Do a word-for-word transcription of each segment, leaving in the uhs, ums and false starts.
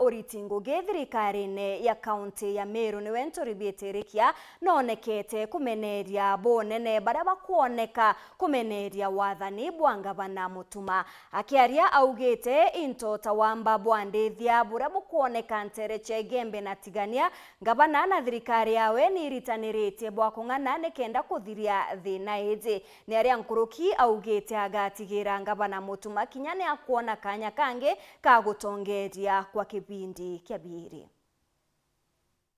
Uriti ngugi thirikarine ya kaunti ya Meru niwe Nturi Bietirikia noonekete kumeneria bunene baria bakwoneka kumeneria wathani bwa ngavana Mutuma. Akiaria augite into ta wamba bwa ndithia buria bukwoneka ntere cia Igembe na Tigania, ngavana na thirikari yawe ni iritaniritie bwa kung'ana nikenda kuthiria thina iji. Ni aria nkuruki augite agatigira ngavana Mutuma kinya ni akwona kanya kangi ka gutongeria kwa kibindi kia biiri.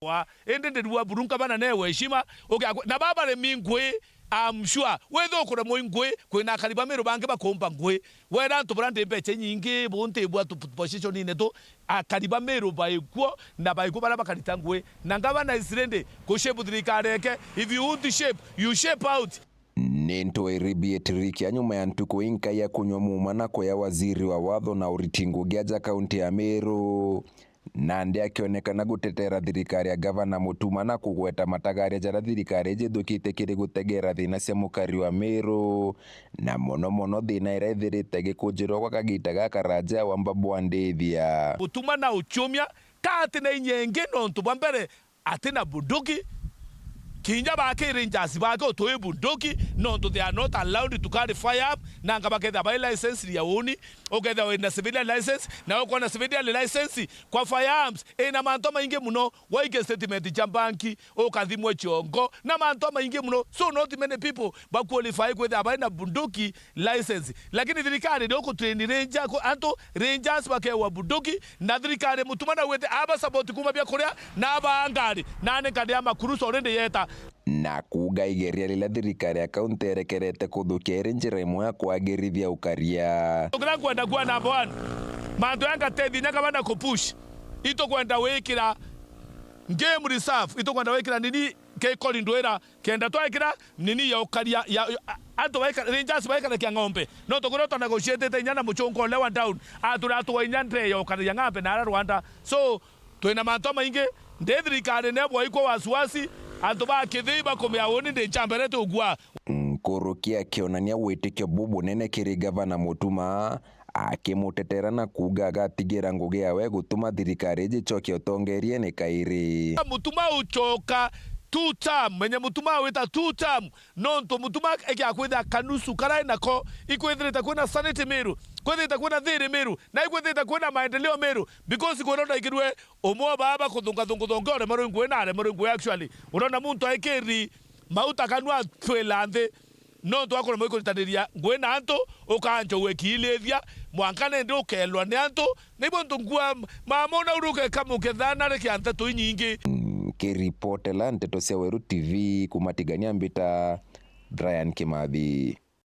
Wa, indi ndirua buru ngavana newe heshima, ugiakwe-, na baba remi ngui, I'm sure, withukure mwi ngui, kwina akari ba Meru bangi bakumba ngui. Wera antu baria ndi mbecha inyingi, bu nti bwa tu position ine tu, akari ba Meru baikuo, na baikuo baria bakarita ngui. Na ngavana is ready kushape thirikari yake. If you want to shape, you shape out. Ni Nturi Bietirikia nyuma ya ntuku inkai ya kunywa muma na kuya waziri wa watho na uriti ngugi aja kaunti ya Meru. Nandi akionekana gutetera thirikari ya gavana Mutuma na kugweta matagaria jaria thirikari iji ithukite kiri gutegera thina cia mukari wa Meru, na mono mono thina iria ithirite gikunjirwa gwa kagita gakaraja ya wamba bwa ndithia. Mutuma na uchumia ka ati na inya ingi nontu bwa mbere ati na bunduki, kinya baki rangers bake utui bunduki, nontu they are not allowed to carry firearm, nanga bakethira bai license ya uni, ukethira wina civilian license, na ukwona civilian license kwa firearms ina mantu maingi muno, waike statement ja banki, ukathimwe chiongo, na mantu maingi muno. So not many people ba qualify kwithira bai na bunduki license. Lakini thirikari ni ukutrain ranger, ku-, antu rangers bakewa bunduki, na thirikari Mutuma na wete aba support kuma bia kuria, na aba ngari, na ni ngari ya makuruso already yeta. Na kuuga igeria riria thirikari ya kaunti erekerete kuthukia iri njira imwe ya kwagirithia ukaria. Tukira kwenda kuwa number one, mantu ya ngatethi nya kaba na kupush, itukwenda wikira game reserve, itukwenda wikira nini, ke corridor ira kenda twekira nini ya ukaria ya, ya, a-, antu baika-, rangers baikarakia ng'ombe. No tukuria twa negotiate inya na muchunga uria wa down, atura atwa inya ndre ya ukaria ng'ombe na ara Rwanda. So, twina mantu maingi, ndi thirikari ne bwaikwa wasiwasi, antu ba Kithii bakumia uni ndi nchambere tugua. Nkuruki akionania witikio bubunene kiri gavana Mutuma, akimutetera na kuuga agatigira ngugi yawe gutuma thirikari iji icoke utongeriene kairi. Mutuma ucoka two term, menye Mutuma wita two term, nontu Mutuma egia kwithira kanusu karai nako, ikwithirite kwina sanity Meru, kwithirite kwina thiri Meru, na ikwithirite kwina maendeleo Meru, because kwona ndaigirwe umwe wa baba kuthunga thungu thonge uremerwe ngui na aremerwe ngui actually. Urona muntu aikiri mauta kanua twila nthi, nontu akuremwa ikuritaniria ngui na antu, ukanjouwe kiilithia, mwanka nindi ukelwa ni antu, nibo ntu ngua mama una uru ukeka mukethana rikia nteto inyingi. Nkiripotela nteto cia Weru T V kuma Tigania mbita Brian Kimathi.